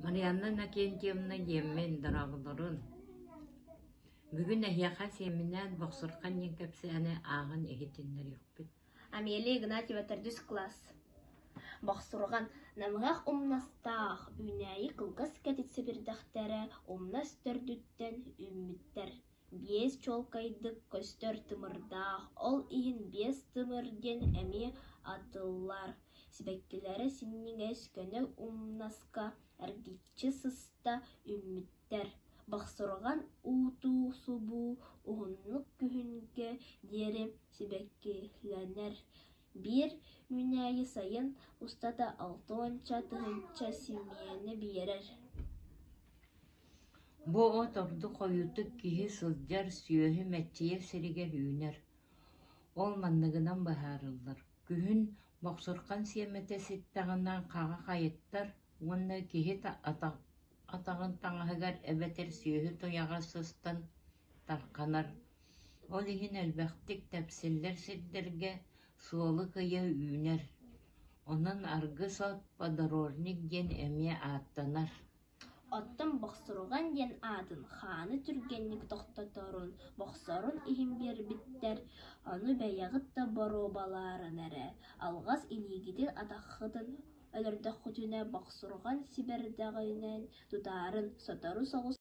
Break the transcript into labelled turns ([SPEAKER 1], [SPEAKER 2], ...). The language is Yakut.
[SPEAKER 1] Марианна Иннокентьевна диэммин дорооболорун. Бүгүн эһиэхэ сиэмминээн Бохсурхан диэн кэпсээни ааҕан иһитиннэриэхпит.
[SPEAKER 2] Амелия Игнатьева төрдүс кылаас. Бохсурҕан намыһах умнастаах, үүнээйи кылгас кэтит сэбирдэхтэрэ умнас төрдүттэн үүммүттэр. Биэс чуолкайдык көстөр тымырдаах, ол иһин биэс тымыр диэн эмиэ атыллар. Сибэккилэрэ синньигэс көнө умнаска эргиччи сыста үүммүттэр. Бохсурҕан уутуу-субуу уһуннук күһүҥҥэ диэри сибэккилэнэр. Биир үүнээйи сайын устата алтыанча тыһыынча симиэнэ биэрэр.
[SPEAKER 1] Бу от ордук хойуутук киһи сылдьар, сүөһү мэччийэр сиригэр үүнэр. Ол манныгынан быһаарыллар: күһүн бохсурхан сиэмэтэ ситтэҕинэ хаҕа хайыттар уонна киһи атаҕын таҥаһыгар эбэтэр сүөһү туйаҕар сыстан тарханар. Ол иһин элбэхтик тэпсиллэр сирдэргэ суолу кыйа үүнэр. Онон аргыс от подорожник диэн эмиэ ааттанар.
[SPEAKER 2] Оттон Бохсурҕан диэн аатын хааны түргэнник тохтоторун, бохсорун иһин биэрбиттэр, ону бэйэҕит да боруобалаарын эрэ, алҕас илиигитин-атаххытын өлөрдөххүтүнэ бохсурҕан сибэрдэҕинэн тутаарын, сотору соҕус